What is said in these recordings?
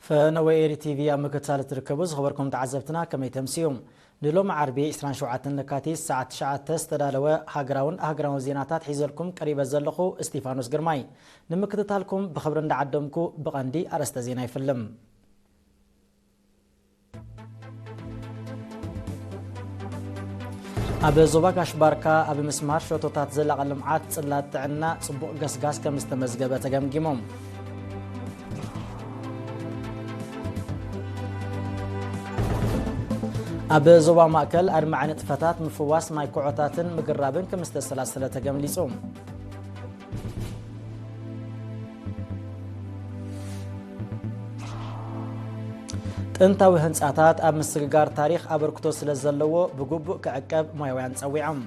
ፈነወ ኤሪ ቲቪ ኣብ ምክትታል እትርከቡ ዝኸበርኩም ተዓዘብትና ከመይ ተምስዩ? ንሎሚ ዓርቢ ዕስራን ሸውዓተን ለካቲት ሰዓት ትሽዓተ ዝተዳለወ ሃገራውን ሃገራውን ዜናታት ሒዘልኩም ቀሪበ ዘለኹ እስጢፋኖስ ግርማይ። ንምክትታልኩም ብኽብሪ እንዳዓደምኩ ብቐንዲ ኣርእስተ ዜና ይፍልም። ኣብ ዞባ ጋሽ ባርካ ኣብ ምስማር ሸቶታት ዘላቒ ልምዓት ጽላት ጥዕና ጽቡቕ ገስጋስ ከም ዝተመዝገበ ተገምጊሞም። ኣብ ዞባ ማእከል ኣድማዒ ንጥፈታት ምፍዋስ ማይ ኩዖታትን ምግራብን ከም ዝተሰላሰለ ተገምሊጹ። ጥንታዊ ህንጻታት ኣብ ምስግጋር ታሪኽ ኣበርክቶ ስለ ዘለዎ ብግቡእ ክዕቀብ ሞያውያን ጸዊዖም።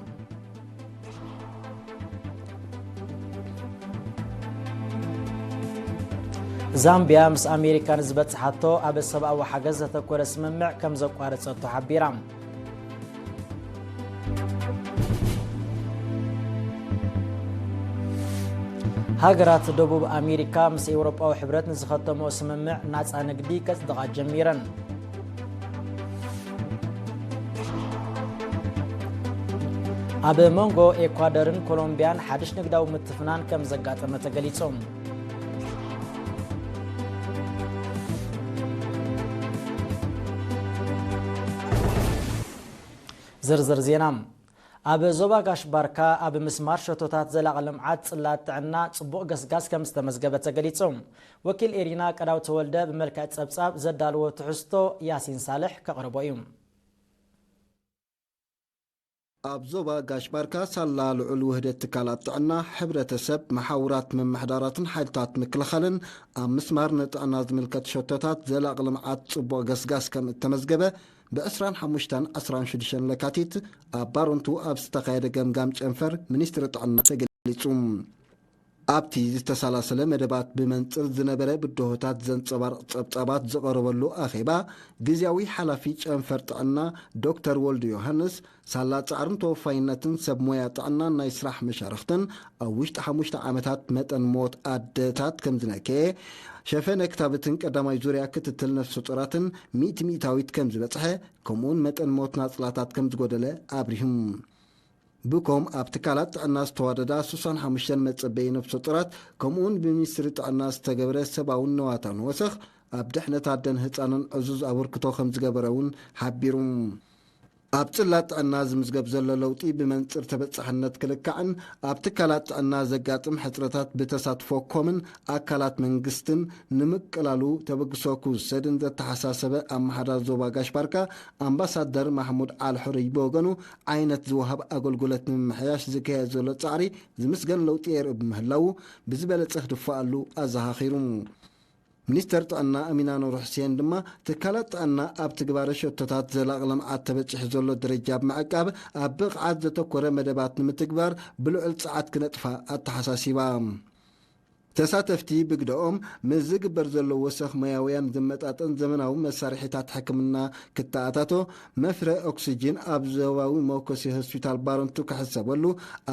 ዛምቢያ ምስ ኣሜሪካ ንዝበጽሓቶ ኣብ ሰብኣዊ ሓገዝ ዘተኮረ ስምምዕ ከም ዘቋረጸቶ ሓቢራ። ሃገራት ደቡብ ኣሜሪካ ምስ ኤውሮጳዊ ሕብረት ንዝኸተምኦ ስምምዕ ናጻ ንግዲ ከጽድቓ ጀሚረን። ኣብ መንጎ ኤኳደርን ኮሎምቢያን ሓድሽ ንግዳዊ ምትፍናን ከም ዘጋጠመ ተገሊጹ። ዝርዝር ዜና። ኣብ ዞባ ጋሽ ባርካ ኣብ ምስማር ሸቶታት ዘላቒ ልምዓት ጽላት ጥዕና ጽቡቕ ገስጋስ ከም ዝተመዝገበ ተገሊጹ። ወኪል ኤሪና ቀዳው ተወልደ ብመልክዕ ጸብጻብ ዘዳልዎ ትሕዝቶ ያሲን ሳልሕ ከቕርቦ እዩ። ኣብ ዞባ ጋሽ ባርካ ሳላ ልዑል ውህደት ትካላት ጥዕና፣ ሕብረተሰብ፣ መሓውራት ምምሕዳራትን ሓይልታት ምክልኻልን ኣብ ምስማር ንጥዕና ዝምልከት ሸቶታት ዘላቒ ልምዓት ጽቡቕ ገስጋስ ከም እተመዝገበ ብ ዕስራን ሓሙሽተን ዕስራን ሽዱሽተን ለካቲት ኣብ ባሮንቱ ኣብ ዝተኻየደ ገምጋም ጨንፈር ሚኒስትሪ ጥዕና ተገሊጹ። ኣብቲ ዝተሰላሰለ መደባት ብመንጽር ዝነበረ ብድሆታት ዘንጸባርቕ ጸብጻባት ዝቐረበሉ ኣኼባ፣ ግዝያዊ ሓላፊ ጨንፈር ጥዕና ዶክተር ወልዱ ዮሃንስ፣ ሳላ ጻዕርን ተወፋይነትን ሰብ ሞያ ጥዕናን ናይ ስራሕ መሻርኽትን ኣብ ውሽጢ ሓሙሽተ ዓመታት መጠን ሞት ኣደታት ከም ዝነከየ፣ ሸፈነ ክታብትን ቀዳማይ ዙርያ ክትትል ነፍሰ ጡራትን ሚእቲ ሚእታዊት ከም ዝበጽሐ፣ ከምኡውን መጠን ሞት ናጽላታት ከም ዝጎደለ ኣብሪሁ። ብኮም ኣብ ትካላት ጥዕና ዝተዋደዳ ስሳን ሓሙሽተን መጸበዪ ነፍሰ ጡራት፣ ከምኡውን ብሚኒስትሪ ጥዕና ዝተገብረ ሰብኣውን ነዋታን ወሰኽ ኣብ ድሕነት ኣደን ህጻንን ዕዙዝ ኣበርክቶ ከም ዝገበረ እውን ሓቢሩ። ኣብ ጽላት ጥዕና ዝምዝገብ ዘሎ ለውጢ ብመንጽር ተበጻሕነት ክልካዕን ኣብ ትካላት ጥዕና ዘጋጥም ሕጽረታት ብተሳትፎ ኮምን ኣካላት መንግስትን ንምቅላሉ ተበግሶ ክውሰድን ዘተሓሳሰበ ኣመሓዳሪ ዞባ ጋሽ ባርካ ኣምባሳደር ማሕሙድ ኣልሑርይ ብወገኑ፣ ዓይነት ዝወሃብ ኣገልግሎት ንምምሕያሽ ዝካየድ ዘሎ ጻዕሪ ዝምስገን ለውጢ የርኢ ብምህላዉ፣ ብዝበለጸ ክድፋኣሉ ኣዘኻኺሩ። ሚኒስተር ጥዕና ኣሚና ኑር ሕሴን ድማ፣ ትካላት ጥዕና ኣብ ትግባረ ሸቶታት ዘላቒ ልምዓት ተበጺሑ ዘሎ ደረጃ ብምዕቃብ፣ ኣብ ብቕዓት ዘተኮረ መደባት ንምትግባር ብልዑል ጸዓት ክነጥፋ ኣተሓሳሲባ። ተሳተፍቲ ብግደኦም፣ ምስ ዝግበር ዘሎ ወሰኽ ሞያውያን ዝመጣጠን ዘመናዊ መሳርሒታት ሕክምና ክተኣታቶ፣ መፍረ ኦክስጂን ኣብ ዞባዊ መወከሲ ሆስፒታል ባረንቱ ክሕሰበሉ፣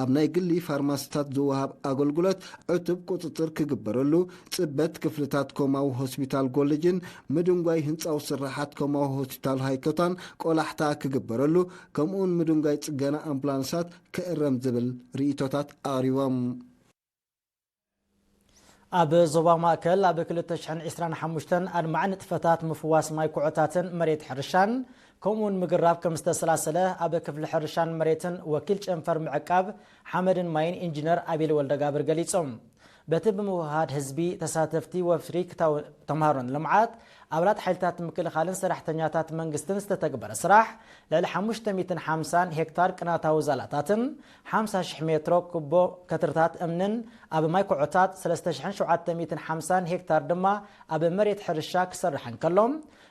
ኣብ ናይ ግሊ ፋርማሲታት ዝወሃብ ኣገልግሎት ዕቱብ ቁጽጽር ክግበረሉ፣ ጽበት ክፍልታት ኮማዊ ሆስፒታል ጎልጅን ምድንጓይ ህንጻዊ ስራሓት ኮማዊ ሆስፒታል ሃይኮታን ቆላሕታ ክግበረሉ፣ ከምኡውን ምድንጓይ ጽገና ኣምቡላንሳት ክእረም ዝብል ርእይቶታት ኣቕሪቦም። ኣብ ዞባ ማእከል ኣብ ክልተ ሽሕን ዕስራን ሓሙሽተን ኣድማዒ ንጥፈታት ምፍዋስ ማይ ኩዖታትን መሬት ሕርሻን ከምኡውን ምግራብ ከም ዝተሰላሰለ ኣብ ክፍሊ ሕርሻን መሬትን ወኪል ጨንፈር ምዕቃብ ሓመድን ማይን ኢንጂነር ኣቤል ወልደጋብር ገሊጾም። በቲ ብምውህሃድ ህዝቢ፣ ተሳተፍቲ ወፍሪ ክታው ተምሃሮን ልምዓት ኣባላት ሓይልታት ምክልኻልን ሰራሕተኛታት መንግስትን ዝተተግበረ ስራሕ፣ ልዕሊ ሓሙሽተ ሚእትን ሓምሳን ሄክታር ቅናታዊ ዛላታትን ሓምሳ ሽሕ ሜትሮ ኩቦ ከትርታት እምንን ኣብ ማይ ኩዖታት፣ ሰለስተ ሽሕን ሸውዓተ ሚእትን ሓምሳን ሄክታር ድማ ኣብ መሬት ሕርሻ ክሰርሕ እንከሎ፣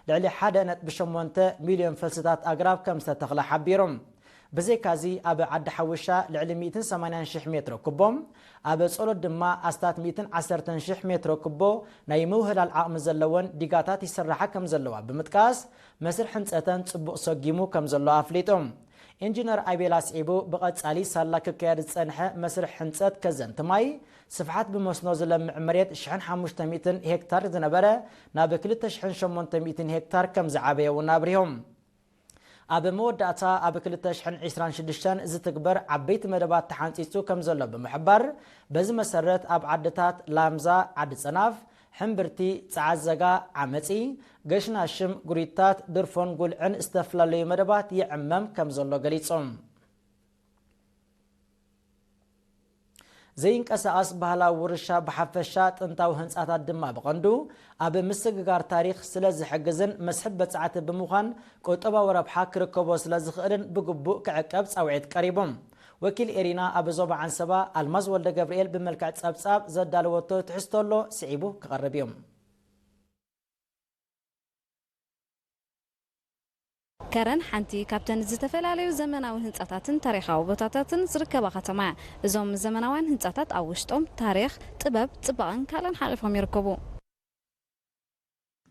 ልዕሊ ሓደ ነጥቢ ሸሞንተ ሚልዮን ፈልስታት ኣግራብ ከም ዝተተኽለ ሓቢሮም። ብዘይካዚ ኣብ ዓዲ ሓውሻ ልዕሊ ሚእትን ሰማንያን ሽሕ ሜትሮ ኩቦ፣ ኣብ ጸሎት ድማ ኣስታት ሚእትን ዓሰርተን ሽሕ ሜትሮ ኩቦ ናይ ምውህላል ዓቕሚ ዘለወን ዲጋታት ይስራሓ ከም ዘለዋ ብምጥቃስ፣ መስርሕ ህንጸተን ጽቡቕ ሰጊሙ ከም ዘሎ ኣፍሊጡ። ኢንጂነር ኣቤል ኣስዒቡ፣ ብቐጻሊ ሳላ ክካየድ ዝጸንሐ መስርሕ ህንጸት ከዘንቲ ማይ ስፍሓት ብመስኖ ዝለምዕ መሬት ሽሕን ሓሙሽተ ሚእትን ሄክታር ዝነበረ ናብ ክልተ ሽሕን ሸሞንተ ሚእትን ሄክታር ከም ዝዓበየ እውን ኣብሪሆም። ኣብ መወዳእታ ኣብ ክልተ ሽሕን ዕስራን ሽዱሽተን ዝትግበር ዓበይቲ መደባት ተሓንጺጹ ከም ዘሎ ብምሕባር፣ በዚ መሰረት ኣብ ዓድታት ላምዛ፣ ዓዲ ጸናፍ፣ ሕምብርቲ፣ ጸዓዘጋ፣ ዓመጺ፣ ገሽናሽም፣ ጉሪታት፣ ድርፎን ጉልዕን ዝተፈላለዩ መደባት ይዕመም ከም ዘሎ ገሊጾም። ዘይንቀሳቐስ ባህላዊ ውርሻ ብሓፈሻ፣ ጥንታዊ ህንጻታት ድማ ብቐንዱ ኣብ ምስግጋር ታሪኽ ስለ ዝሕግዝን መስሕብ በጻሕቲ ብምዃን ቁጠባዊ ረብሓ ክርከቦ ስለ ዝኽእልን ብግቡእ ክዕቀብ ጻውዒት ቀሪቡ። ወኪል ኤሪና ኣብ ዞባ ዓንሰባ ኣልማዝ ወልደ ገብርኤል ብመልክዕ ጸብጻብ ዘዳለወቶ ትሕዝቶ ኣሎ፣ ስዒቡ ክቐርብ እዩ። ከረን ሓንቲ ካብተን ዝተፈላለዩ ዘመናዊ ህንጻታትን ታሪኻዊ ቦታታትን ዝርከባ ከተማ እያ። እዞም ዘመናውያን ህንጻታት ኣብ ውሽጦም ታሪኽ፣ ጥበብ፣ ጽባቐን ካልእን ሓቒፎም ይርከቡ።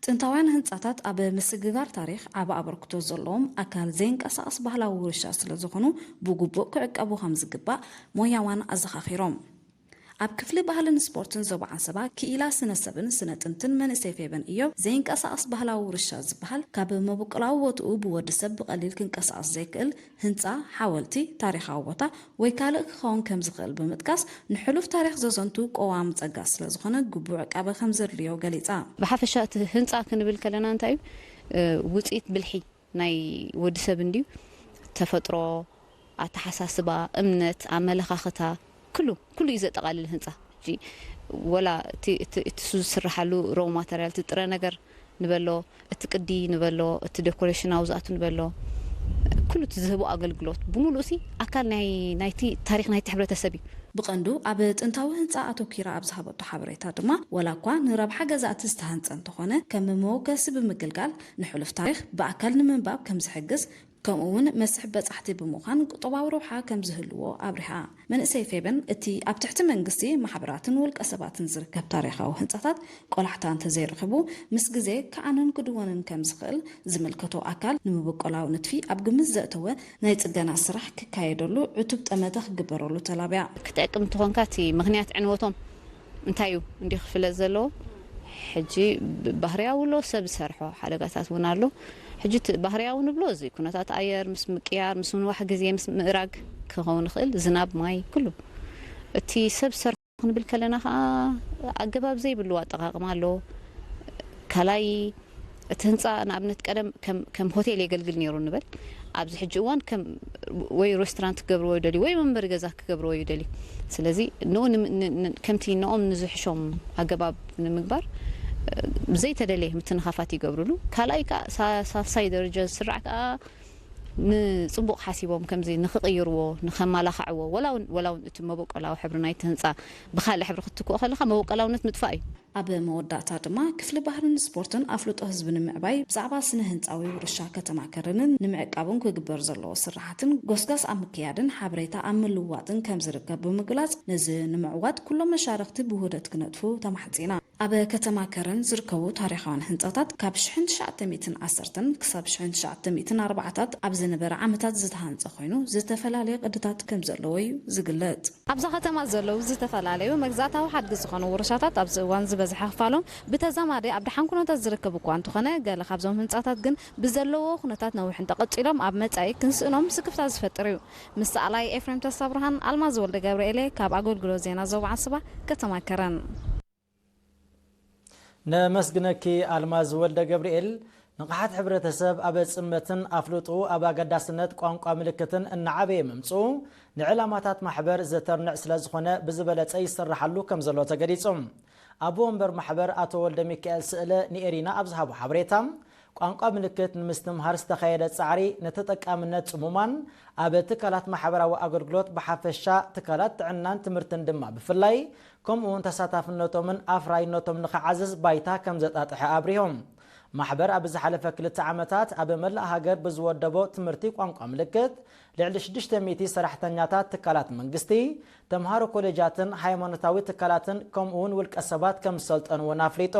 ጥንታውያን ህንጻታት ኣብ ምስግጋር ታሪኽ ዓቢ ኣበርክቶ ዘለዎም ኣካል ዘይንቀሳቐስ ባህላዊ ውርሻ ስለ ዝኾኑ ብግቡእ ክዕቀቡ ከም ዝግባእ ሞያዋን ኣዘኻኺሮም። ኣብ ክፍሊ ባህልን ስፖርትን ዞባ ዓንሰባ ክኢላ ስነ ሰብን ስነ ጥንትን መንእሰይ ፌበን እዮብ ዘይንቀሳቐስ ባህላዊ ውርሻ ዝበሃል ካብ መበቆላዊ ቦትኡ ብወዲ ሰብ ብቐሊል ክንቀሳቐስ ዘይክእል ህንጻ፣ ሓወልቲ፣ ታሪኻዊ ቦታ ወይ ካልእ ክኸውን ከም ዝኽእል ብምጥቃስ ንሕሉፍ ታሪኽ ዘዘንቱ ቀዋሚ ጸጋ ስለ ዝኾነ ግቡእ ዕቃበ ከም ዘድልዮ ገሊጻ። ብሓፈሻ እቲ ህንጻ ክንብል ከለና እንታይ እዩ? ውጽኢት ብልሒ ናይ ወዲ ሰብ እንድዩ። ተፈጥሮ፣ ኣተሓሳስባ፣ እምነት፣ ኣመለኻኽታ፣ ኩሉ ኩሉ እዩ ዘጠቓልል ህንፃ። ሕጂ ወላ እቲ እቲ እቲ እሱ ዝስርሓሉ ሮው ማተርያል፣ እቲ ጥረ ነገር ንበሎ፣ እቲ ቅዲ ንበሎ፣ እቲ ዴኮሬሽን ኣብኡ ዝኣቱ ንበሎ፣ ኩሉ እቲ ዝህቦ ኣገልግሎት ብምሉእ ሲ ኣካል ናይ ናይቲ ታሪክ ናይቲ ሕብረተሰብ እዩ። ብቐንዱ ኣብ ጥንታዊ ህንፃ ኣተኲራ ኣብ ዝሃበቶ ሓበሬታ ድማ፣ ዋላ እኳ ንረብሓ ገዛእቲ ዝተሃንፀ እንተኾነ፣ ከም መወከሲ ብምግልጋል ንሕሉፍ ታሪኽ ብኣካል ንምንባብ ከም ዝሕግዝ፣ ከምኡ እውን መስሕብ በጻሕቲ ብምዃን ቁጠባዊ ረብሓ ከም ዝህልዎ ኣብሪሃ። መንእሰይ ፌበን፣ እቲ ኣብ ትሕቲ መንግስቲ፣ ማሕበራትን ውልቀ ሰባትን ዝርከብ ታሪኻዊ ህንጻታት ቆላሕታ እንተዘይረኺቡ፣ ምስ ግዜ ክዓንን ክድወንን ከም ዝኽእል ዝምልከቶ ኣካል፣ ንምብቆላዊ ንድፊ ኣብ ግምት ዘእተወ ናይ ጽገና ስራሕ ክካየደሉ ዕቱብ ጠመተ ክግበረሉ ተላብያ። ክትዕቅብ እንተኾንካ፣ እቲ ምኽንያት ዕንወቶም እንታይ እዩ እንዲ ክፍለጥ ዘለዎ? ሕጂ ብ-፣ ባህርያዊ ኣሎ፣ ሰብ ዝሰርሖ ሓደጋታት እውን ኣሎ። ሕጂ እቲ ባህርያዊ ንብሎ፣ እዚ ኩነታት ኣየር ምስ ምቅያር፣ ምስ ምንዋሕ ግዜ፣ ምስ ምእራግ ክኸውን ይኽእል፣ ዝናብ፣ ማይ፣ ኩሉ። እቲ ሰብ ዝሰርሖ ክንብል ከለና ከዓ፣ ኣገባብ ዘይብሉ ኣጠቓቕማ ኣሎ። ካልኣይ፣ እቲ ህንፃ፣ ንኣብነት፣ ቀደም ከም፣ ከም ሆቴል የገልግል ነይሩ ንበል። ኣብዚ ሕጂ እዋን ከም ወይ ሬስቶራንት ክገብርዎ ይደልዩ፣ ወይ መንበሪ ገዛ ክገብርዎ ይደልዩ። ስለዚ ንኡ ንም-፣ ን-፣ ን-፣ ከምቲ ንኦም ንዝሕሾም ኣገባብ ንምግባር፣ እ፣ ዘይተደለየ ምትንኻፋት ይገብሩሉ። ካልኣይ ከዓ፣ ሳ-፣ ሳልሳይ ደረጃ ዝስራዕ ከዓ፣ ንፅቡቕ ሓሲቦም ከምዚ ንኽቕይርዎ፣ ንኸማላኽዕዎ፣ ወላ እውን፣ ወላ እውን እቲ መበቆላዊ ሕብሪ ናይቲ ህንፃ ብኻልእ ሕብሪ ክትክኦ ከለኻ፣ መበቆላውነት ምጥፋእ እዩ። ኣብ መወዳእታ ድማ፣ ክፍሊ ባህልን ስፖርትን ኣፍልጦ ህዝቢ ንምዕባይ፣ ብዛዕባ ስነ ህንጻዊ ውርሻ ከተማ ከረንን ንምዕቃቡን ክግበር ዘለዎ ስራሓትን ጎስጋስ ኣብ ምክያድን ሓበሬታ ኣብ ምልውዋጥን ከም ዝርከብ ብምግላጽ፣ ነዚ ንምዕዋት ኩሎም መሻርኽቲ ብውህደት ክነጥፉ ተማሕጺና። ኣብ ከተማ ከረን ዝርከቡ ታሪኻውያን ህንጻታት፣ ካብ ሽሕን ትሽዓተ ሚእትን ዓሰርተን ክሳብ ሽሕን ትሽዓተ ሚእትን ኣርባዓታት ኣብ ዝነበረ ዓመታት ዝተሃንጸ ኮይኑ፣ ዝተፈላለየ ቅድታት ከም ዘለዎ እዩ ዝግለጽ። ኣብዛ ከተማ ዘለዉ ዝተፈላለዩ መግዛእታዊ ሓድጊ ዝኾኑ ውርሻታት፣ ኣብዚ እዋን ዝበዝሐ ክፋሎም ብተዛማዲ ኣብ ደሓን ኩነታት ዝርከቡ እኳ እንተኾነ፣ ገለ ካብዞም ህንጻታት ግን ብዘለዎ ኩነታት ነዊሕ እንተቐጺሎም፣ ኣብ መጻኢ ክንስእኖም ስክፍታ ዝፈጥር እዩ። ምስ ሰኣላይ ኤፍሬም ተስፋብርሃን፣ ኣልማዝ ወልደ ገብርኤል እየ፣ ካብ ኣገልግሎት ዜና ዞባ ዓንስባ፣ ከተማ ከረን። ነመስግነኪ ኣልማዝ ወልደ ገብርኤል። ንቕሓት ሕብረተሰብ ኣብ ጽመትን ኣፍልጦ ኣብ ኣገዳስነት ቋንቋ ምልክትን እናዓበየ ምምጽኡ፣ ንዕላማታት ማሕበር ዘተርንዕ ስለ ዝኾነ፣ ብዝበለጸ ይስራሓሉ ከም ዘሎ ተገሊጹ። ኣቦ ወንበር ማሕበር ኣቶ ወልደ ሚካኤል ስእለ ንኤሪና ኣብ ዝሃቦ ሓበሬታ፣ ቋንቋ ምልክት ንምስትምሃር ዝተኻየደ ጻዕሪ ንተጠቃምነት ጽሙማን፣ ኣብ ትካላት ማሕበራዊ ኣገልግሎት ብሓፈሻ፣ ትካላት ጥዕናን ትምህርትን ድማ ብፍላይ፣ ከምኡ እውን ተሳታፍነቶምን ኣፍራይነቶም ንኽዓዝዝ ባይታ ከም ዘጣጥሐ ኣብሪሆም። ማሕበር ኣብ ዝሓለፈ ክልተ ዓመታት ኣብ መላእ ሃገር ብዝወደቦ ትምህርቲ ቋንቋ ምልክት ልዕሊ ሽዱሽተ ሚእቲ ሰራሕተኛታት ትካላት መንግስቲ፣ ተምሃሮ ኮሌጃትን ሃይማኖታዊ ትካላትን ከምኡ እውን ውልቀ ሰባት ከም ዝሰልጠኑ እውን ኣፍሊጡ።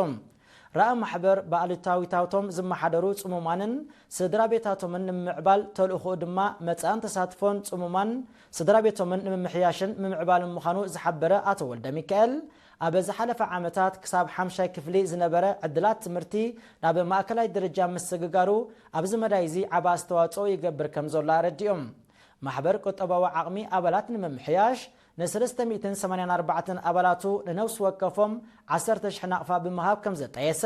ራኢ ማሕበር ብኣሉታዊታቶም ዝመሓደሩ ጽሙማንን ስድራ ቤታቶምን ንምምዕባል ተልእኾኡ ድማ መጻእን ተሳትፎን ጽሙማን ስድራ ቤቶምን ንምምሕያሽን ምምዕባልን ምዃኑ ዝሓበረ ኣቶ ወልደ ሚካኤል፣ ኣብ ዝሓለፈ ዓመታት ክሳብ ሓምሻይ ክፍሊ ዝነበረ ዕድላት ትምህርቲ ናብ ማእከላይ ደረጃ ምስግጋሩ ኣብዚ መዳይ እዚ ዓቢ ኣስተዋጽኦ ይገብር ከም ዘሎ ኣረዲኦም። ማሕበር ቁጠባዊ ዓቕሚ ኣባላት ንምምሕያሽ ንሰለስተ ሚእትን ሰማንያን ኣርባዕተን ኣባላቱ ንነፍሲ ወከፎም ዓሰርተ ሽሕ ናቕፋ ብምሃብ ከም ዘጣየሰ፣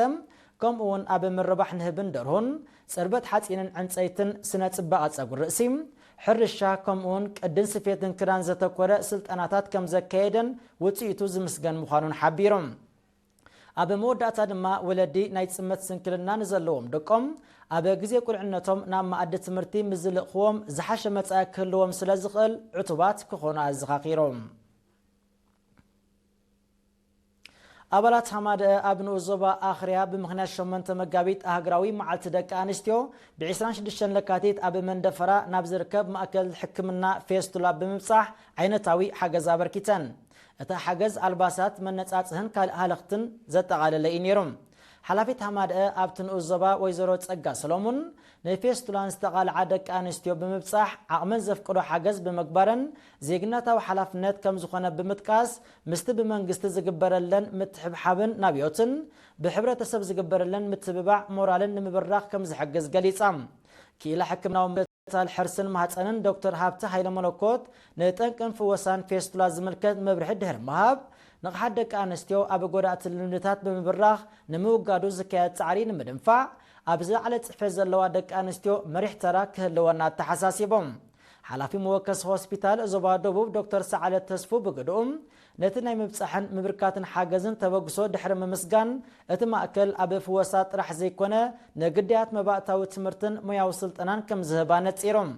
ከምኡ እውን ኣብ ምርባሕ ንህብን ደርሁን፣ ጽርበት ሓጺንን ዕንጸይትን፣ ስነ ጽባቐ ጸጉሪ ርእሲ፣ ሕርሻ፣ ከምኡ እውን ቅድን ስፌትን ክዳን ዘተኮረ ስልጠናታት ከም ዘካየደን ውጽኢቱ ዝምስገን ምዃኑን ሓቢሮም። ኣብ መወዳእታ ድማ ወለዲ ናይ ጽመት ስንክልና ንዘለዎም ደቆም ኣብ ግዜ ቁልዕነቶም ናብ መኣዲ ትምህርቲ ምስ ዝልእኽዎም ዝሓሸ መጻኢ ክህልዎም ስለ ዝኽእል ዕቱባት ክኾኑ ኣዘኻኺሮም። ኣባላት ሃማደአ ኣብ ንኡስ ዞባ ኣኽርያ ብምኽንያት ሸሞንተ መጋቢት ኣህግራዊ መዓልቲ ደቂ ኣንስትዮ ብ ዕስራን ሽዱሽተን ለካቲት ኣብ መንደፈራ ናብ ዝርከብ ማእከል ሕክምና ፌስቱላ ብምብጻሕ ዓይነታዊ ሓገዝ ኣበርኪተን። እቲ ሓገዝ ኣልባሳት፣ መነጻጽህን ካልእ ሃለኽትን ዘጠቓለለ እዩ ነይሩ። ሓላፊት ሃማደአ ኣብቲ ንኡስ ዞባ ወይዘሮ ጸጋ ሰሎሙን ንፌስቱላን ዝተቓልዓ ደቂ ኣንስትዮ ብምብጻሕ ዓቕመን ዘፍቅዶ ሓገዝ ብምግባረን ዜግነታዊ ሓላፍነት ከም ዝኾነ ብምጥቃስ፣ ምስቲ ብመንግስቲ ዝግበረለን ምትሕብሓብን ናብዮትን ብሕብረተሰብ ዝግበረለን ምትብባዕ ሞራልን ንምብራኽ ከም ዝሕግዝ ገሊጻ። ክኢላ ሕክምናዊ ምክትታል ሕርስን ማህፀንን ዶክተር ሃብተ ሃይለ መለኮት ንጠንቅን ፍወሳን ፌስቱላ ዝምልከት መብርሒ ድሕሪ ምሃብ፣ ንቕሓት ደቂ ኣንስትዮ ኣብ ጎዳእቲ ልምድታት ብምብራኽ ንምውጋዱ ዝካየድ ጻዕሪ ንምድንፋዕ፣ ኣብ ዝለዓለ ጽፍሒ ዘለዋ ደቂ ኣንስትዮ መሪሕ ተራ ክህልወን ኣተሓሳሲቦም። ሓላፊ መወከሲ ሆስፒታል ዞባ ደቡብ ዶክተር ሰዓለት ተስፉ ብግድኡ፣ ነቲ ናይ ምብጻሕን ምብርካትን ሓገዝን ተበግሶ ድሕሪ ምምስጋን፣ እቲ ማእከል ኣብ ፍወሳ ጥራሕ ዘይኮነ፣ ንግዳያት መባእታዊ ትምህርትን ሞያዊ ስልጠናን ከም ዝህባ ነጺሮም።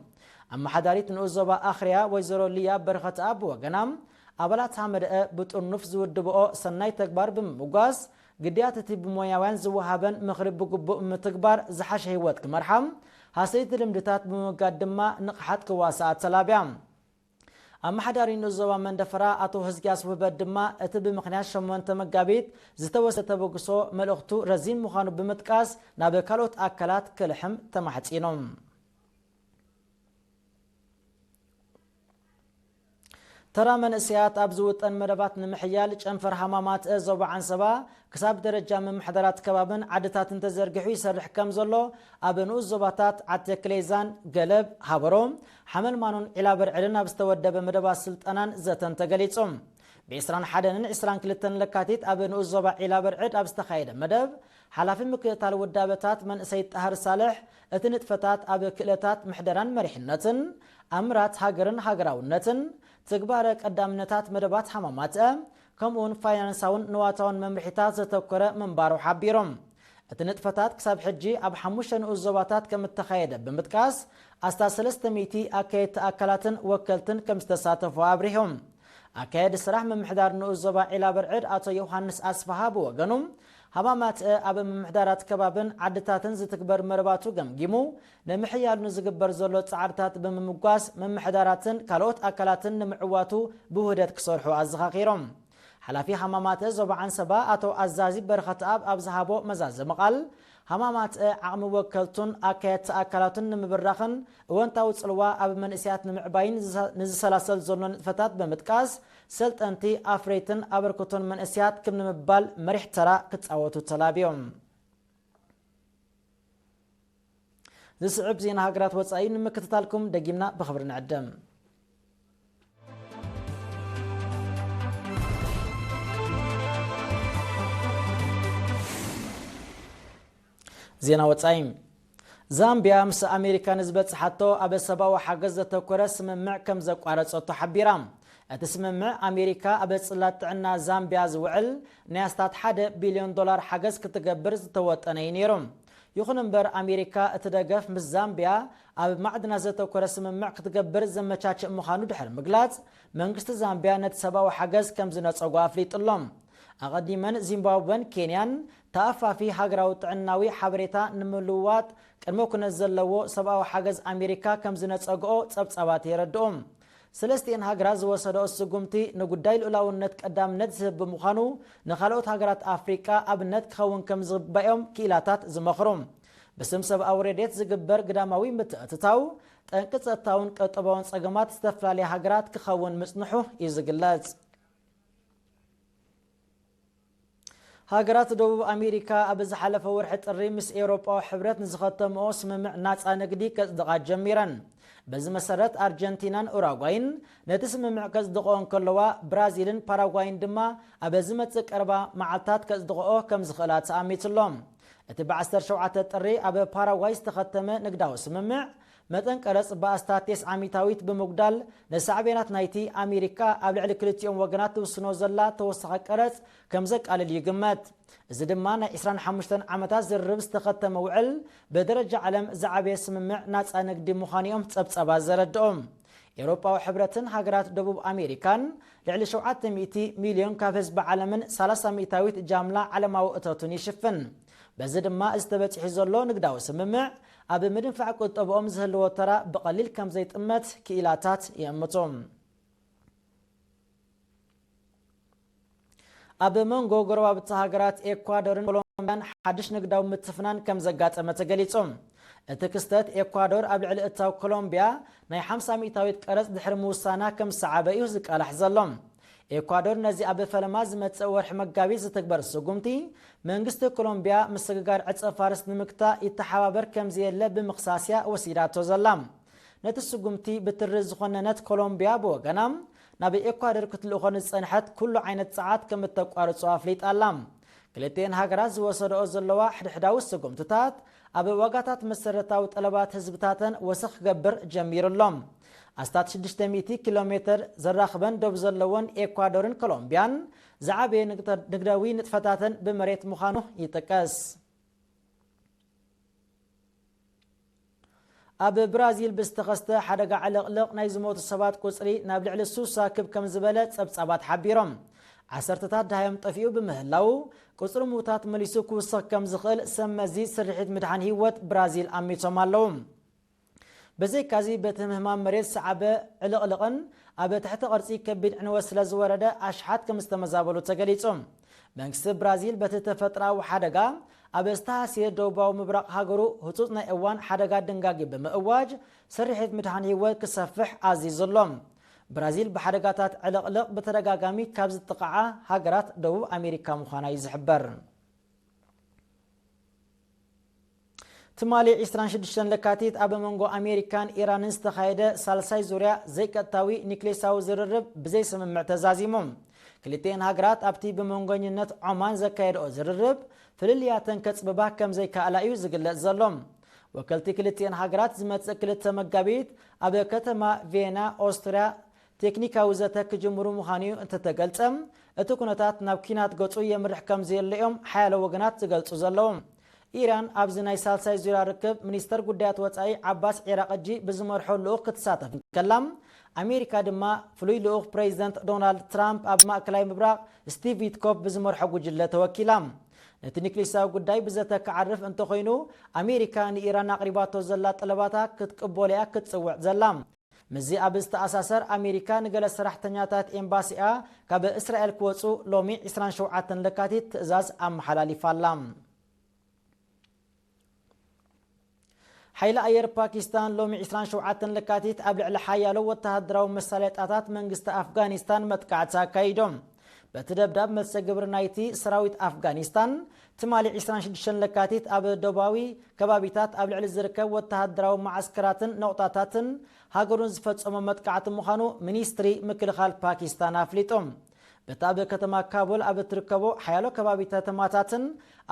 ኣመሓዳሪት ንኡስ ዞባ ኣኽርያ ወይዘሮ ሊያ በረኸትኣብ ብወገና፣ ኣባላት ሃመደአ ብጥርኑፍ ዝውድብኦ ሰናይ ተግባር ብምምጓስ፣ ግዳያት እቲ ብሞያውያን ዝወሃበን ምኽሪ ብግቡእ ምትግባር ዝሓሸ ህይወት ክመርሓ፣ ሃሰይቲ ልምድታት ብምውጋድ ድማ ንቕሓት ክዋስኣ ተላብያ። ኣመሓዳሪ ንኡስ ዞባ መንደፈራ ኣቶ ህዝቅያስ ውህበት ድማ፣ እቲ ብምኽንያት ሸሞንተ መጋቢት ዝተወሰደ ተበግሶ መልእኽቱ ረዚን ምዃኑ ብምጥቃስ፣ ናብ ካልኦት ኣካላት ክልሕም ተማሕጺኖም። ተራ መንእሰያት ኣብ ዝውጠን መደባት ንምሕያል፣ ጨንፈር ሃማማት ዞባ ዓንሰባ ክሳብ ደረጃ ምምሕዳራት ከባብን ዓድታትን ተዘርጊሑ ይሰርሕ ከም ዘሎ፣ ኣብ ንኡስ ዞባታት ዓዲ ክሌዛን፣ ገለብ፣ ሃበሮ፣ ሓመልማኖን ዒላበርዕድን ኣብ ዝተወደበ መደባት ስልጠናን ዘተን ተገሊጹ። ብ ዕስራን ሓደን ዕስራን ክልተን ለካቲት ኣብ ንኡስ ዞባ ዒላበርዕድ ኣብ ዝተኻየደ መደብ፣ ሓላፊ ምክትታል ውዳበታት መንእሰይ ጣህር ሳልሕ፣ እቲ ንጥፈታት ኣብ ክእለታት ምሕደራን መሪሕነትን፣ ኣምራት ሃገርን ሃገራውነትን፣ ትግባረ ቀዳምነታት መደባት ሃማማት፣ ከምኡውን ፋይናንሳውን ንዋታውን መምርሒታት ዘተኮረ ምንባሩ ሓቢሮም። እቲ ንጥፈታት ክሳብ ሕጂ ኣብ ሓሙሽተ ንኡስ ዞባታት ከም እተኻየደ ብምጥቃስ፣ ኣስታት ሰለስተ ሚእቲ ኣካየድቲ ኣካላትን ወከልትን ከም ዝተሳተፉ ኣብሪሆም። ኣካየዲ ስራሕ ምምሕዳር ንኡስ ዞባ ዒላበርዕድ ኣቶ ዮሃንስ ኣስፍሃ ብወገኑ፣ ሃማማትአ ኣብ ምምሕዳራት ከባብን ዓድታትን ዝትግበር መርባቱ ገምጊሙ፣ ንምሕያሉ ንዝግበር ዘሎ ጻዕርታት ብምምጓስ፣ ምምሕዳራትን ካልኦት ኣካላትን ንምዕዋቱ ብውህደት ክሰርሑ ኣዘኻኺሮም። ሓላፊ ሃማማተ ዞባ ዓንሰባ ኣቶ ኣዛዚ በረኸትኣብ ኣብ ዝሃቦ መዛዘሚ ቃል፣ ሃማማተ ዓቕሚ ወከልቱን ኣካየድቲ ኣካላቱን ንምብራኽን እወንታዊ ጽልዋ ኣብ መንእሰያት ንምዕባይን ንዝሰ-፣ ንዝሰላሰል ዘሎ ንጥፈታት ብምጥቃስ፣ ሰልጠንቲ፣ ኣፍረይትን ኣበርክቶን መንእሰያት ክም ንምባል መሪሕ ተራ ክጻወቱ ተላብዮም። ዝስዕብ ዜና ሃገራት ወጻኢ ንምክትታልኩም ደጊምና ብኽብሪ ንዕድም። ዜና ወጻኢ። ዛምቢያ ምስ ኣሜሪካ ንዝበጽሓቶ ኣብ ሰብኣዊ ሓገዝ ዘተኮረ ስምምዕ ከም ዘቋረጸቶ ሓቢራ። እቲ ስምምዕ ኣሜሪካ ኣብ ጽላት ጥዕና ዛምቢያ ዝውዕል ናይ ኣስታት ሓደ ቢልዮን ዶላር ሓገዝ ክትገብር ዝተወጠነ እዩ ነይሩ። ይኹን እምበር ኣሜሪካ እቲ ደገፍ ምስ ዛምቢያ ኣብ ማዕድናት ዘተኮረ ስምምዕ ክትገብር ዘመቻችእ ምዃኑ ድሕሪ ምግላጽ፣ መንግስቲ ዛምቢያ ነቲ ሰብኣዊ ሓገዝ ከም ዝነጸጎ ኣፍሊጡ ኣሎ። ኣቐዲመን ዚምባብወን ኬንያን ተኣፋፊ ሃገራዊ ጥዕናዊ ሓበሬታ ንምልውዋጥ ቅድመ ኩነት ዘለዎ ሰብኣዊ ሓገዝ ኣሜሪካ ከም ዝነጸግኦ ጸብጻባት የረድኡ። ሰለስቲኤን ሃገራት ዝወሰደኦ ስጉምቲ ንጉዳይ ልኡላውነት ቀዳምነት ዝህብ ብምዃኑ፣ ንኻልኦት ሃገራት ኣፍሪቃ ኣብነት ክኸውን ከም ዝግባኦም ክኢላታት ዝመኽሩ። ብስም ሰብኣዊ ረድኤት ዝግበር ግዳማዊ ምትእትታው፣ ጠንቂ ጸጥታውን ቀጠባውን ጸገማት ዝተፈላለያ ሃገራት ክኸውን ምጽንሑ እዩ ዝግለጽ። ሃገራት ደቡብ ኣሜሪካ ኣብ ዝሓለፈ ወርሒ ጥሪ ምስ ኤውሮጳዊ ሕብረት ንዝኸተምኦ ስምምዕ ናጻ ንግዲ ከጽድቓ ጀሚረን። በዚ መሰረት ኣርጀንቲናን ኡራጓይን ነቲ ስምምዕ ከጽድቕኦ እንከለዋ፣ ብራዚልን ፓራጓይን ድማ ኣብ ዝመጽእ ቀረባ መዓልታት ከጽድቕኦ ከም ዝኽእላ ተኣሚትሎም። እቲ ብ ዓሰርተ ሸውዓተ ጥሪ ኣብ ፓራጓይ ዝተኸተመ ንግዳዊ ስምምዕ፣ መጠን ቀረጽ ብኣስታት ተስዓ ሚእታዊት ብምጉዳል፣ ንሳዕቤናት ናይቲ ኣሜሪካ ኣብ ልዕሊ ክልቲኦም ወገናት ትውስኖ ዘላ ተወሳኺ ቀረጽ ከም ዘቃልል ይግመት። እዚ ድማ ናይ ዕስራን ሓሙሽተን ዓመታት ዝርርብ ዝተኸተመ ውዕል፣ ብደረጃ ዓለም ዝዓበየ ስምምዕ ናጻ ንግዲ ምዃኑ እዮም ጸብጻባት ዘረድኦም። ኤውሮጳዊ ሕብረትን ሃገራት ደቡብ ኣሜሪካን ልዕሊ ሸውዓተ ሚእቲ ሚልዮን ካብ ህዝቢ ዓለምን ሰላሳ ሚእታዊት ጃምላ ዓለማዊ እቶትን ይሽፍን። በዚ ድማ እዚ ተበጺሑ ዘሎ ንግዳዊ ስምምዕ ኣብ ምድንፋዕ ቁጠብኦም ዝህልዎ ተራ ብቐሊል ከም ዘይጥመት ክኢላታት ይእምቱ። ኣብ መንጎ ጎረባብቲ ሃገራት ኤኳዶርን ኮሎምቢያን ሓድሽ ንግዳዊ ምትፍናን ከም ዘጋጠመ ተገሊጹ። እቲ ክስተት ኤኳዶር ኣብ ልዕሊ እታው ኮሎምቢያ ናይ ሓምሳ ሚእታዊት ቀረጽ ድሕሪ ምውሳና ከም ዝሰዓበ እዩ ዝቃላሕ ዘሎ። ኤኳዶር ነዚ ኣብ ፈለማ ዝመጽእ ወርሒ መጋቢት ዝትግበር ስጉምቲ፣ መንግስቲ ኮሎምቢያ ምስግጋር ዕጸ ፋርስ ንምግታእ ይተሓባበር ከም ዘየለ ብምኽሳስ እያ ወሲዳቶ ዘላ። ነቲ ስጉምቲ ብትሪ ዝኾነነት ኮሎምቢያ ብወገና፣ ናብ ኤኳዶር ክትልእኾ ንዝጸንሐት ኩሉ ዓይነት ጸዓት ከም እተቋርጾ ኣፍሊጣ ኣላ። ክልቲኤን ሃገራት ዝወሰደኦ ዘለዋ ሕድሕዳዊ ስጉምትታት፣ ኣብ ዋጋታት መሰረታዊ ጠለባት ህዝብታተን ወሰኽ ክገብር ጀሚሩ ኣሎ። ኣስታት ሽዱሽተ ሚእቲ ኪሎ ሜተር ዘራኽበን ዶብ ዘለወን ኤኳዶርን ኮሎምቢያን፣ ዝዓበየ ንግተ-፣ ንግዳዊ ንጥፈታተን ብመሬት ምዃኑ ይጥቀስ። ኣብ ብራዚል ብዝተኸስተ ሓደጋ ዕልቕልቕ ናይ ዝሞቱ ሰባት ቁጽሪ ናብ ልዕሊ ሱሳ ክብ ከም ዝበለ ጸብጻባት ሓቢሮም። ዓሰርተታት ደሃዮም ጠፊኡ ብምህላው፣ ቁጽሪ ምዉታት መሊሱ ክውስኽ ከም ዝኽእል ሰብ መዚ ስርሒት ምድሓን ህይወት ብራዚል ኣሚቶም ኣለዉ። ብዘይካዚ፣ በቲ ምህማም መሬት ዝሰዓበ ዕልቕልቕን ኣብ ትሕቲ ቅርጺ ከቢድ ዕንወት ስለ ዝወረደ፣ ኣሽሓት ከም ዝተመዛበሉ ተገሊጹ። መንግስቲ ብራዚል በቲ ተፈጥሮኣዊ ሓደጋ ኣብ ዝተሃስየ ደቡባዊ ምብራቕ ሃገሩ ህጹጽ ናይ እዋን ሓደጋ ድንጋጊ ብምእዋጅ፣ ስርሒት ምድሓን ህይወት ክሰፍሕ ኣዚዙ ኣሎ። ብራዚል ብሓደጋታት ዕልቕልቕ ብተደጋጋሚ ካብ ዝጥቕዓ ሃገራት ደቡብ ኣሜሪካ ምዃና እዩ ዝሕበር። ትማሊ ዕስራን ሽዱሽተን ለካቲት ኣብ መንጎ ኣሜሪካን ኢራንን ዝተኻየደ ሳልሳይ ዙርያ ዘይቀጥታዊ ኒክሌሳዊ ዝርርብ ብዘይስምምዕ ተዛዚሙ። ክልቲኤን ሃገራት ኣብቲ ብመንጎኝነት ዖማን ዘካየድኦ ዝርርብ ፍልልያተን ከጽብባ ከም ዘይከኣላ እዩ ዝግለጽ ዘሎ። ወከልቲ ክልቲኤን ሃገራት ዝመጽእ ክልተ መጋቢት ኣብ ከተማ ቪየና ኦስትርያ ቴክኒካዊ ዘተ ክጅምሩ ምዃኑ እዩ እንተተገልጸ፣ እቲ ኩነታት ናብ ኲናት ገጹ የምርሕ ከም ዘየለ እዮም ሓያሎ ወገናት ዝገልጹ ዘለዉ። ኢራን ኣብዚ ናይ ሳልሳይ ዙርያ ርክብ ሚኒስተር ጉዳያት ወጻኢ ዓባስ ዒራቕጂ ብዝመርሖ ልኡኽ ክትሳተፍ እንከላ፣ ኣሜሪካ ድማ ፍሉይ ልኡኽ ፕሬዚደንት ዶናልድ ትራምፕ ኣብ ማእከላይ ምብራቕ ስቲቭ ዊትኮፍ ብዝመርሖ ጉጅለ ተወኪላ። ነቲ ኒክሌሳዊ ጉዳይ ብዘተ ክዓርፍ እንተኾይኑ፣ ኣሜሪካ ንኢራን ኣቕሪባቶ ዘላ ጠለባታ ክትቅበሎ እያ ክትጽውዕ ዘላ። ምስዚ ኣብ ዝተኣሳሰር፣ ኣሜሪካ ንገለ ሰራሕተኛታት ኤምባሲኣ ካብ እስራኤል ክወጹ ሎሚ ዕስራን ሸውዓተን ለካቲት ትእዛዝ ኣመሓላሊፋ ኣላ። ሓይሊ ኣየር ፓኪስታን ሎሚ ዕስራን ሸውዓተን ለካቲት ኣብ ልዕሊ ሓያሎ ወተሃደራዊ መሳለጥያታት መንግስቲ ኣፍጋኒስታን መጥቃዕቲ ኣካይዶም። በቲ ደብዳብ መልሰ ግብሪ ናይቲ ሰራዊት ኣፍጋኒስታን፣ ትማሊ ዕስራን ሽዱሽተን ለካቲት ኣብ ደቡባዊ ከባቢታት ኣብ ልዕሊ ዝርከብ ወተሃደራዊ መዓስከራትን ነቑጣታትን ሃገሩን ዝፈጸሞ መጥቃዕቲ ምዃኑ ሚኒስትሪ ምክልኻል ፓኪስታን ኣፍሊጡ። በቲ ኣብ ከተማ ካቡል ኣብ እትርከቦ ሓያሎ ከባቢ ከተማታትን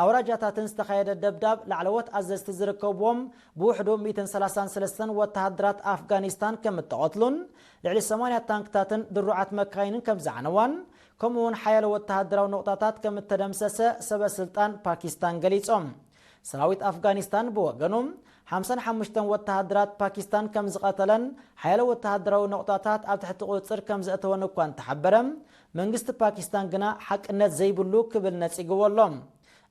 ኣውራጃታትን ዝተኻየደ ደብዳብ፣ ላዕለዎት ኣዘዝቲ ዝርከብዎም ብውሕዱ ሚእትን ሰላሳን ሰለስተን ወተሃደራት ኣፍጋኒስታን ከም እተቐትሉን ልዕሊ ሰማንያ ታንክታትን ድሩዓት መካይንን ከም ዝዓነዋን፣ ከምኡ እውን ሓያሎ ወተሃደራዊ ነቑጣታት ከም እተደምሰሰ ሰበ ስልጣን ፓኪስታን ገሊጾም። ሰራዊት ኣፍጋኒስታን ብወገኑ፣ ሓምሳን ሓሙሽተን ወተሃደራት ፓኪስታን ከም ዝቐተለን ሓያሎ ወተሃደራዊ ነቑጣታት ኣብ ትሕቲ ቁጽጽር ከም ዘእተወን እኳ እንተሓበረ፣ መንግስቲ ፓኪስታን ግና ሓቅነት ዘይብሉ ክብል ነጺግዎ ኣሎ።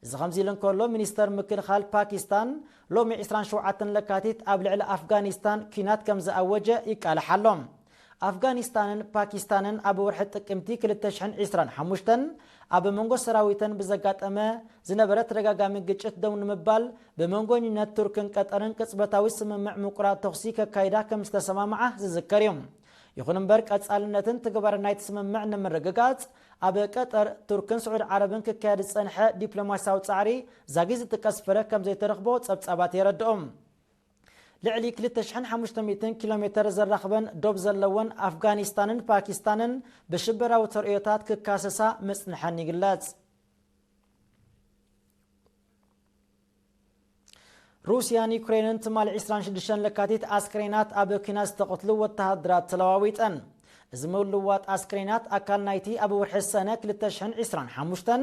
እዚ ከምዚ ኢሉ እንከሎ፣ ሚኒስተር ምክልኻል ፓኪስታን ሎሚ ዕስራን ሸውዓተን ለካቲት ኣብ ልዕሊ ኣፍጋኒስታን ኲናት ከም ዝኣወጀ ይቃልሕ ኣሎ። ኣፍጋኒስታንን ፓኪስታንን ኣብ ወርሒ ጥቅምቲ ክልተ ሽሕን ዕስራን ሓሙሽተን ኣብ መንጎ ሰራዊተን ብዘጋጠመ ዝነበረ ተደጋጋሚ ግጭት ደው ንምባል ብመንጎኝነት ቱርክን ቀጠርን ቅጽበታዊ ስምምዕ ምቁራጽ ተኹሲ ከካይዳ ከም ዝተሰማምዓ ዝዝከር እዩ። ይኹን እምበር፣ ቀጻልነትን ትግባረን ናይቲ ስምምዕ ንምርግጋጽ ኣብ ቀጠር፣ ቱርክን ስዑድ ዓረብን ክካየድ ዝጸንሐ ዲፕሎማስያዊ ጻዕሪ ዛጊት ዝጥቀስ ፍረ ከም ዘይተረኽቦ ጸብጻባት የረድኡ። ልዕሊ ክልተ ሽሕን ሓሙሽተ ሚእትን ኪሎ ሜተር ዘራኽበን ዶብ ዘለወን ኣፍጋኒስታንን ፓኪስታንን ብሽበራዊ ተርእዮታት ክካሰሳ ምጽንሐን ይግለጽ። ሩስያን ዩክሬንን ትማሊ ዕስራን ሽዱሽተን ለካቲት ኣስክሬናት ኣብ ኲናት ዝተቐትሉ ወተሃደራት ተለዋዊጠን። እዚ ምልውዋጥ ኣስክሬናት ኣካል ናይቲ ኣብ ወርሒ ሰነ ክልተ ሽሕን ዕስራን ሓሙሽተን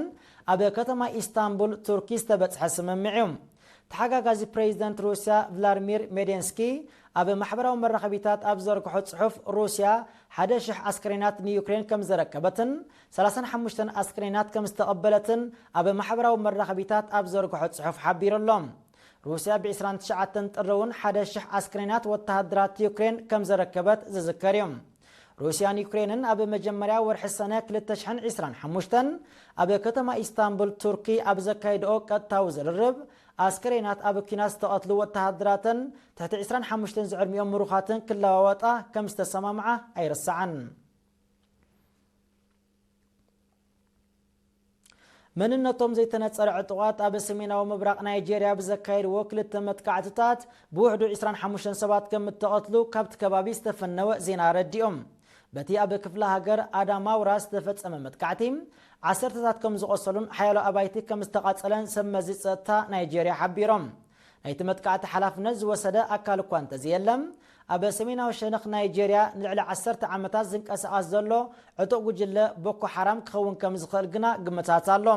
ኣብ ከተማ ኢስታንቡል ቱርኪ ዝተበጽሐ ስምምዕ እዩ። ተሓጋጋዚ ፕሬዚደንት ሩስያ ቭላድሚር ሜዴንስኪ ኣብ ማሕበራዊ መራኸቢታት ኣብ ዘርግሖ ጽሑፍ፣ ሩስያ ሓደ ሽሕ ኣስክሬናት ንዩክሬን ከም ዘረከበትን ሰላሳን ሓሙሽተን ኣስክሬናት ከም ዝተቐበለትን ኣብ ማሕበራዊ መራኸቢታት ኣብ ዘርግሖ ጽሑፍ ሓቢሩ ኣሎ። ሩስያ ብ ዕስራን ትሽዓተን ጥሪ እውን ሓደ ሽሕ ኣስክሬናት ወተሃደራት ዩክሬን ከም ዘረከበት ዝዝከር እዩ። ሩስያን ዩክሬንን ኣብ መጀመርያ ወርሒ ሰነ ክልተ ሽሕን ዕስራን ሓሙሽተን ኣብ ከተማ ኢስታንቡል ቱርኪ ኣብ ዘካየድኦ ቀጥታዊ ዝርርብ፣ ኣስከሬናት ኣብ ኲናት ዝተቐትሉ ወተሃደራትን ትሕቲ ዕስራን ሓሙሽተን ዝዕድሚኦም ምሩኻትን ክለዋወጣ ከም ዝተሰማምዓ ኣይርሳዕን። መንነቶም ዘይተነጸረ ዕጡቓት ኣብ ሰሜናዊ ምብራቕ ናይጄርያ ብዘካየድዎ ክልተ መጥቃዕትታት ብውሕዱ ዕስራን ሓሙሽተን ሰባት ከም እተቐትሉ ካብቲ ከባቢ ዝተፈነወ ዜና ኣረዲኦም። በቲ ኣብ ክፍለ ሃገር ኣዳማውራ ዝተፈጸመ መጥቃዕቲ፣ ዓሰርተታት ከም ዝቖሰሉን ሓያሎ ኣባይቲ ከም ዝተቓጸለን ሰብ መዚ ጸጥታ ናይጄርያ ሓቢሮም። ናይቲ መጥቃዕቲ ሓላፍነት ዝወሰደ ኣካል እኳ እንተዘየለ፣ ኣብ ሰሜናዊ ሸነኽ ናይጄርያ ንልዕሊ ዓሰርተ ዓመታት ዝንቀሳቐስ ዘሎ ዕጡቕ ጉጅለ ቦኮ ሓራም ክኸውን ከም ዝኽእል ግና ግምታት ኣሎ።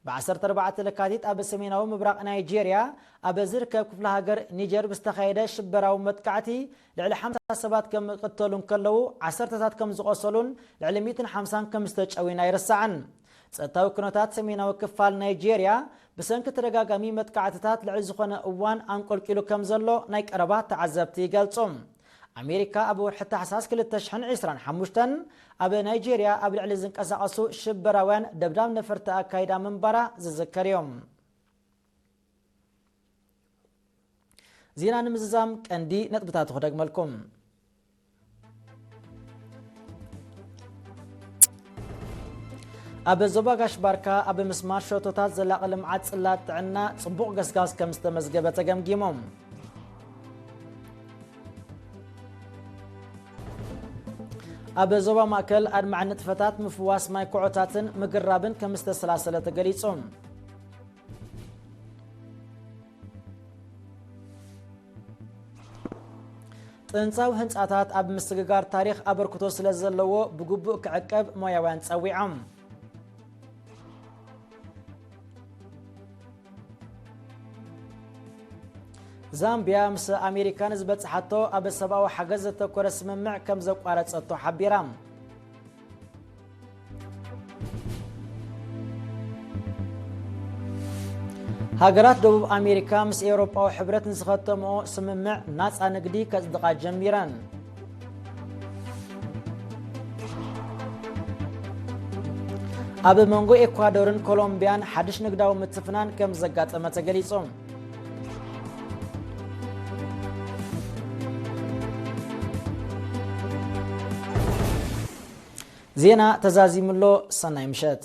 ብ ዓሰርተ ኣርባዕተ ለካቲት ኣብ ሰሜናዊ ምብራቕ ናይጄርያ ኣብ ዝርከብ ክፍለ ሃገር ኒጀር ብዝተኻየደ ሽበራዊ መጥቃዕቲ ልዕሊ ሓምሳ ሰባት ከም ዝቕተሉ እንከለዉ፣ ዓሰርተታት ከም ዝቖሰሉን ልዕሊ ሚእትን ሓምሳን ከም ዝተጨውዩን ኣይርሳዕን። ጸጥታዊ ኩነታት ሰሜናዊ ክፋል ናይጄርያ ብሰንኪ ተደጋጋሚ መጥቃዕትታት ልዕሊ ዝኾነ እዋን ኣንቆልቂሉ ከም ዘሎ ናይ ቀረባ ተዓዘብቲ ይገልጹ። ኣሜሪካ ኣብ ወርሒ ታሕሳስ ክልተ ሽሕን ዕስራን ሓሙሽተን ኣብ ናይጄርያ ኣብ ልዕሊ ዝንቀሳቐሱ ሽበራውያን ደብዳብ ነፈርቲ ኣካይዳ ምንባራ ዝዝከር እዩ። ዜና ንምዝዛም ቀንዲ ነጥብታቱ ክደግመልኩም። ኣብ ዞባ ጋሽ ባርካ ኣብ ምስማር ሸቶታት ዘላቒ ልምዓት ጽላት ጥዕና ጽቡቕ ገስጋስ ከም ዝተመዝገበ ተገምጊሙ። ኣብ ዞባ ማእከል ኣድማዒ ንጥፈታት ምፍዋስ ማይ ኩዖታትን ምግራብን ከም ዝተሰላሰለ ተገሊጹ። ጥንጻዊ ህንጻታት ኣብ ምስግጋር ታሪኽ ኣበርክቶ ስለ ዘለዎ ብግቡእ ክዕቀብ ሞያውያን ጸዊዖም። ዛምቢያ ምስ ኣሜሪካ ንዝበጽሓቶ ኣብ ሰብኣዊ ሓገዝ ዘተኮረ ስምምዕ ከም ዘቋረጸቶ ሓቢራ። ሃገራት ደቡብ ኣሜሪካ ምስ ኤውሮጳዊ ሕብረት ንዝኸተምኦ ስምምዕ ናጻ ንግዲ ከጽድቓ ጀሚረን። ኣብ መንጎ ኤኳዶርን ኮሎምቢያን ሓድሽ ንግዳዊ ምትፍናን ከም ዘጋጠመ ተገሊጹ። ዜና ተዛዚሙ ኣሎ። ሰናይ ምሸት።